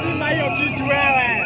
Sima hiyo kitu wewe.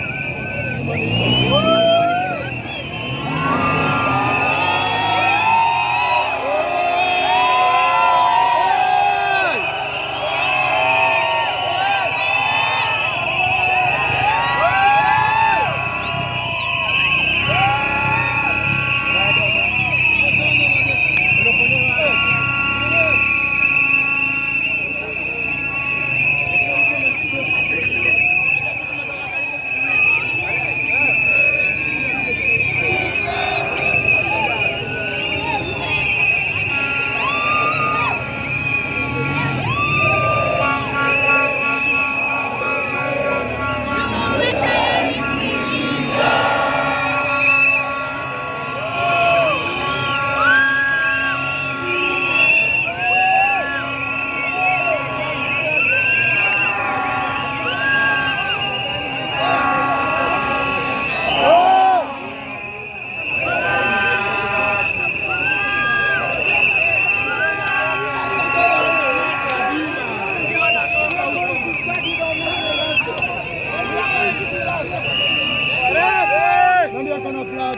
Nani ako na flag?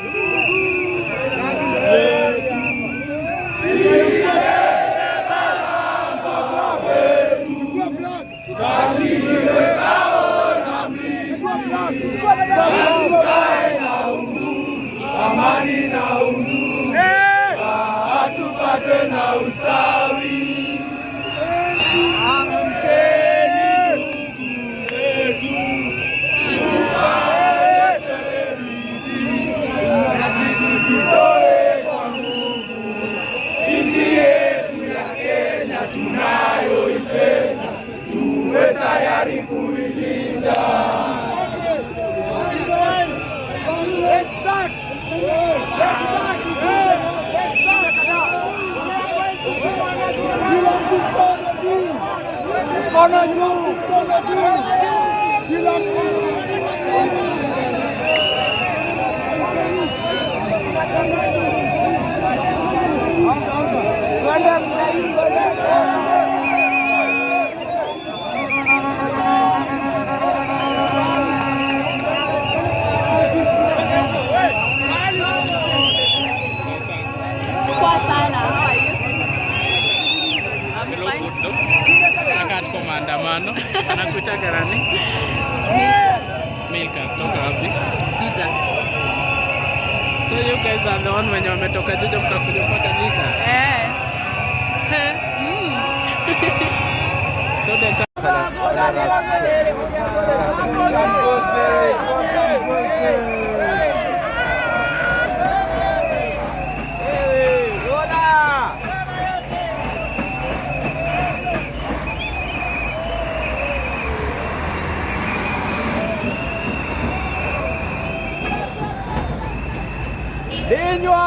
Chukua flag. Chukua flag. Amani na uhuru, tupate na ustawi. Amkeni ndugu zetu, tufanye bidii nasi tujitoe kwa nguvu. Nchi yetu ya Kenya tunayoipenda, tuwe tayari kuilinda. Let's start. Let's start. Let's start. Kila mtu mkono juu, mkono juu, mkono juu, kila mtu. Poa sana. How are you? I'm fine. Kaka tuko maandamano. Anakuita nani? Milka kutoka wapi? Juja. So you guys are the one wenye wametoka Juja mkakuja mpaka Thika. Eh. Student. Dinywa.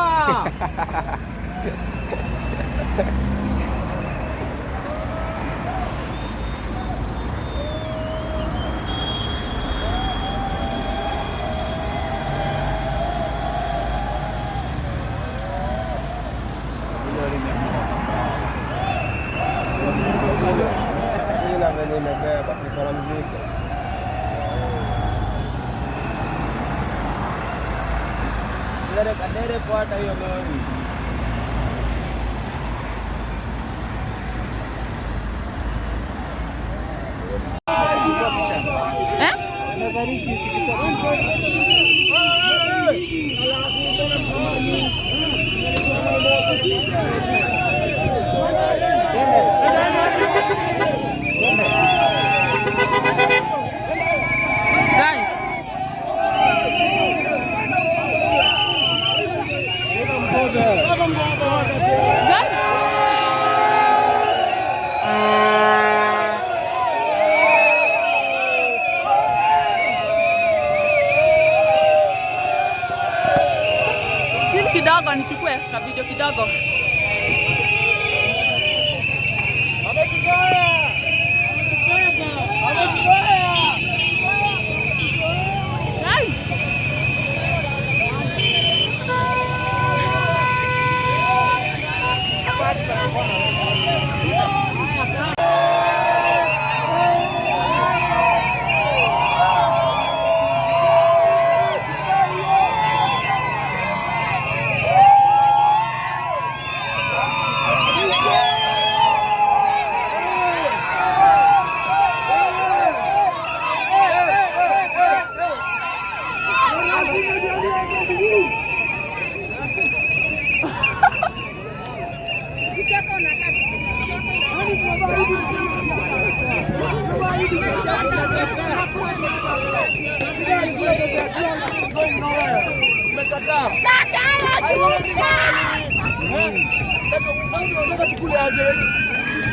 Nimebeba, niko na mzigo. Derek, Derek hata hiyo lori. Eh? Guys. Guys. Chini kidogo nichukue ka video kidogo. Guys. Unataka tukule aje?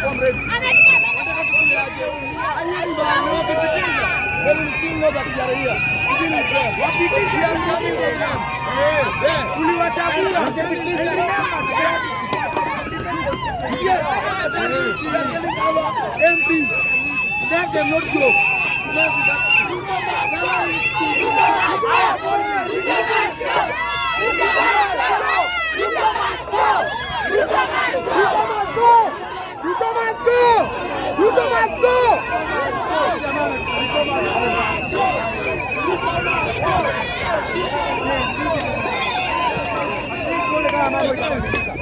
Comrade. Unataka tukule aje? Haieni bana, wakipitisha. They will still know that we are here. We deal with them. We are coming for them. Eh, eh. Uliwachagua. Yes, we are telling our MPs, let them not joke. Let them- Ruto must go! Ruto must go! Ruto must go!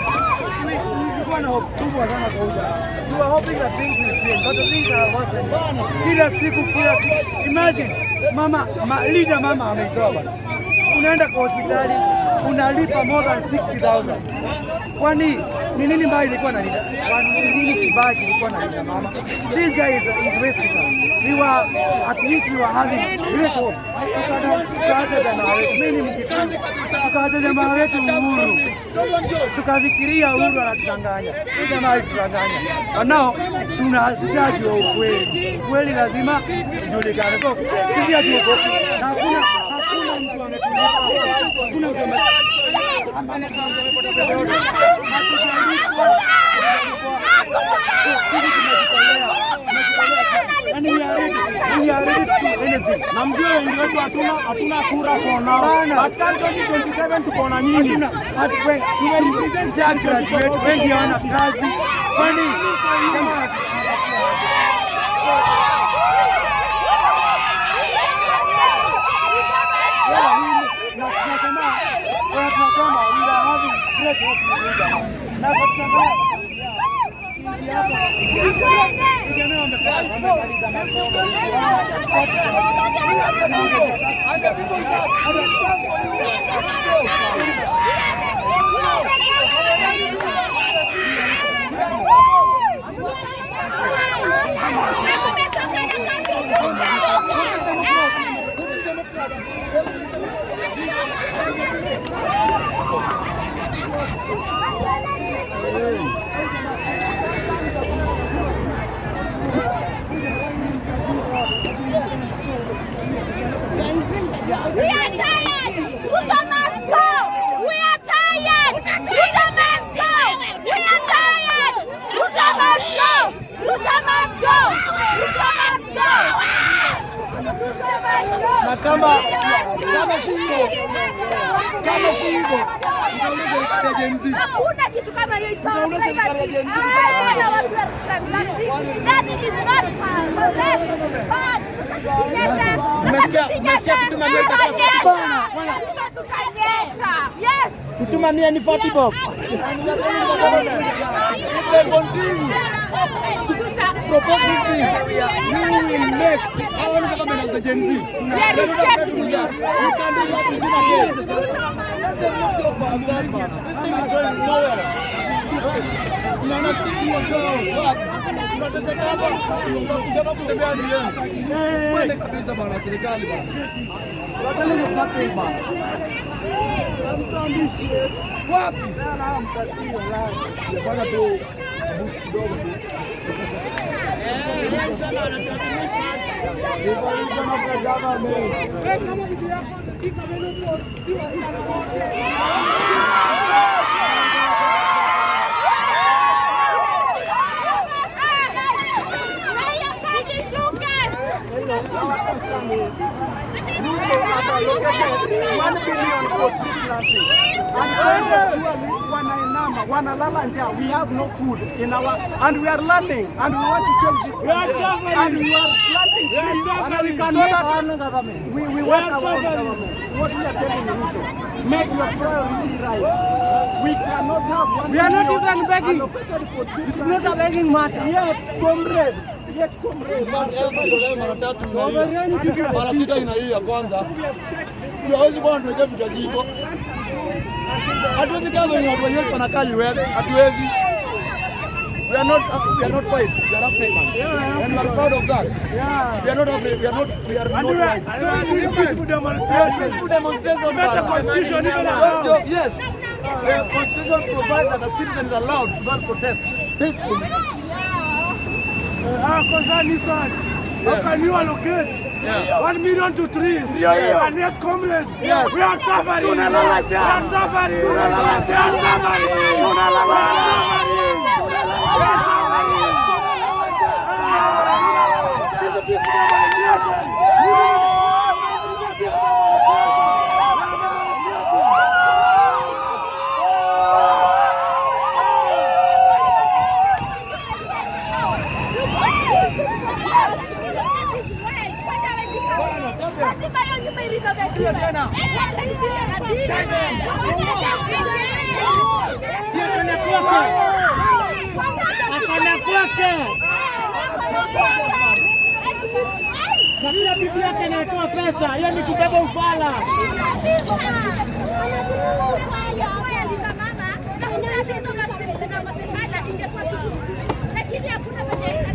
Tulikuwa na hopes kubwa sana kwa huyu jamaa. We were hoping that things will change, but the things are worse than kila siku, kila siku. Imagine mama ma, leader mama ameitoa bana. Unaenda kwa hospitali unalipa more than 60,000. Kwani ni nini mbaya ilikuwa na leader? Kwani ni nini kibaya kilikuwa na leader mama? This guy is wasting us. We were at least we were having great hope. Tukaacha jamaa wetu. Mimi ni Mkikuyu. Tukaacha jamaa wetu Uhuru, tukafikiria Uhuru anatudanganya. Huyu jamaa alitudanganya. But now tunajaji wa ukweli. Ukweli lazima ijulikane. So sisi hatuogopi na hakuna mtu ametulipa. Hakuna mtu hatujalipwa. Sisi tumejitolea. Tumejitolea sisi. Yani we are ready. We are ready to do anything. Na mjue wengi wetu hatuna kura for now. Bana. But come 2027 tuko na nyinyi. Hatuna tusha graduate, wengi hawana kazi. Kwani kama na tunasema we are having great hope in huyu jamaa. Na kwa tunaangalia vijana wamemaliza masomo. And the people that come for you. This is democracy. We are tired! Ruto must go! We are tired! Ruto must go! We are tired! Ruto must go! Ruto must go! Ruto must go! Ruto must go! Na kama si hivyo, mtaunda serikali ya Gen Z. Hakuna kitu kama hiyo. It's our Mtaunda serikali ya privacy. Gen Z. Ah, watu wa transact. That is not Yes. Kutuma mia ni 40 bob. If they continue propose this thing, we will make our own government as the Gen Z. We are not afraid to do that. We can do that within a day. Let them not joke about that, man. This thing is going nowhere. Unaona kitu kwa ground. Wapi? Tunateseka hapa. Tunakuja hapa kutembea ni yenu. Kwende kabisa bana serikali bana. We are telling you nothing bana. Wapi? Bwana tu kidogo tu. Devolution of the government. Ruto has allocated 1 billion for tree planting. And surely wanainama, wanalala njaa. We have no food in our, and we are learning, and we want to change this country. And we are planting trees, and we can make our own government. We want our own government. What we are telling Ruto, make your priority right. We cannot have 1 We are not billion even begging. allocated for tree It's not a begging matter. Yet, comrade, yet, comrade. Mara tatu inaia. Mara sita inaia kwanza. Hawezi kuwa anatuwekea vita ziko. Hatuwezi kama wenye watu wa US wanakaa US, hatuwezi. We are not white, we are Africans. And we are proud of that. We are not Afri- we are not we are not white. Doing peaceful demonstration. Peaceful demonstration. Better bana. constitution even allows. Yes. The constitution provides that a citizen is allowed to go and protest peacefully. Ah, Kosa Nissan. How can you allocate 1 million to trees? And yet, comrade, we are suffering. We are suffering. We are suffering. We are suffering. We are suffering. This is a peaceful demonstration. We will this is a peaceful demonstration. We are demonstrating. Lazima hiyo nyumba irenovatiwe. Si akona kwake. Akona kwake. Na pia bibi yake anatoa pesa. Hiyo ni kubeba ufala. Lakini hakuna venye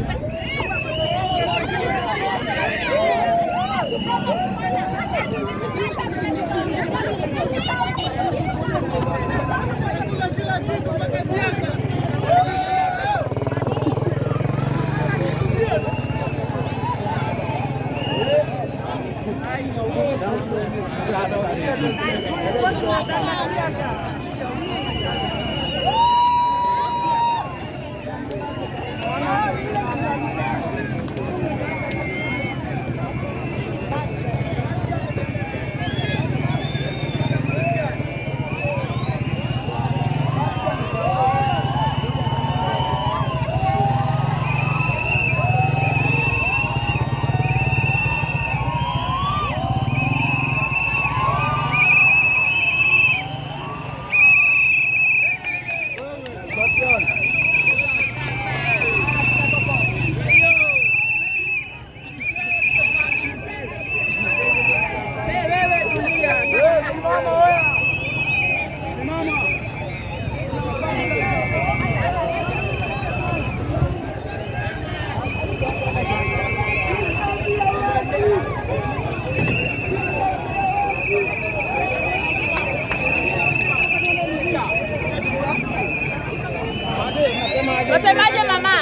Wasemaje mama?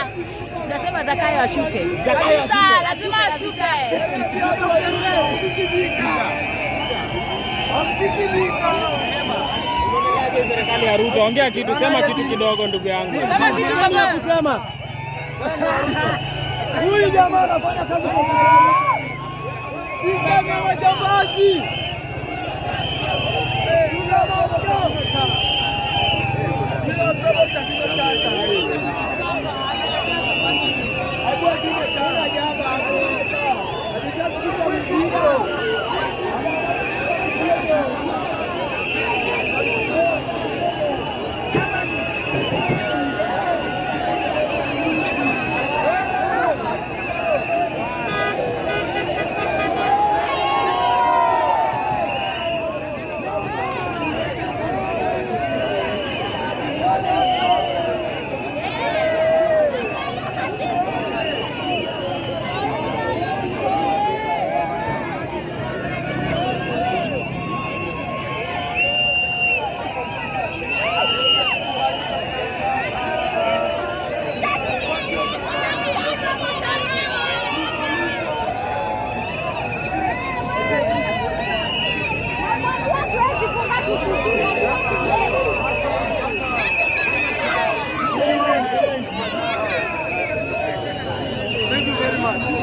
Tunasema Zakayo ashuke. Kabisa, lazima ashuke. Serikali ya Ruto, ongea kitu, sema kitu kidogo ndugu yangu. Sema kitu mama. Kusema Huyu jamaa anafanya kazi kwa sisi kama majambazi.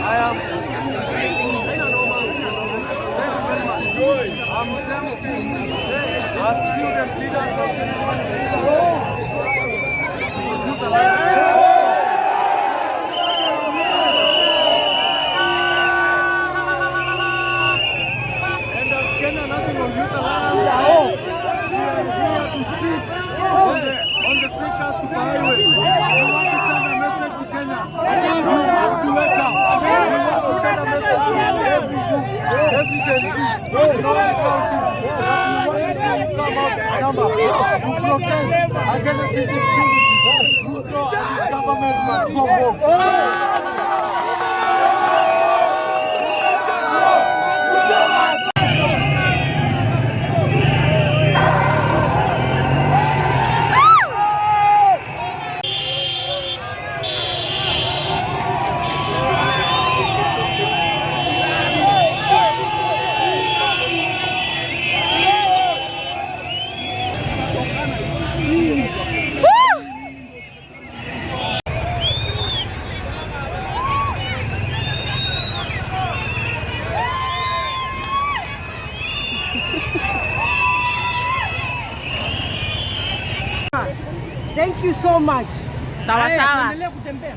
I am I'm Sam as student leaders of And as Kenya National Youth Alliance, we are here to sit on the Thika Superhighway. We want to send a message to Kenya. You have to wake up. We want to send a message to every youth, every Gen Z, in all the counties, that we want to see you come out in number to protest against this impunity. Ruto and his government must go home. Thank you so much. Sawa sawa. Endelea kutembea.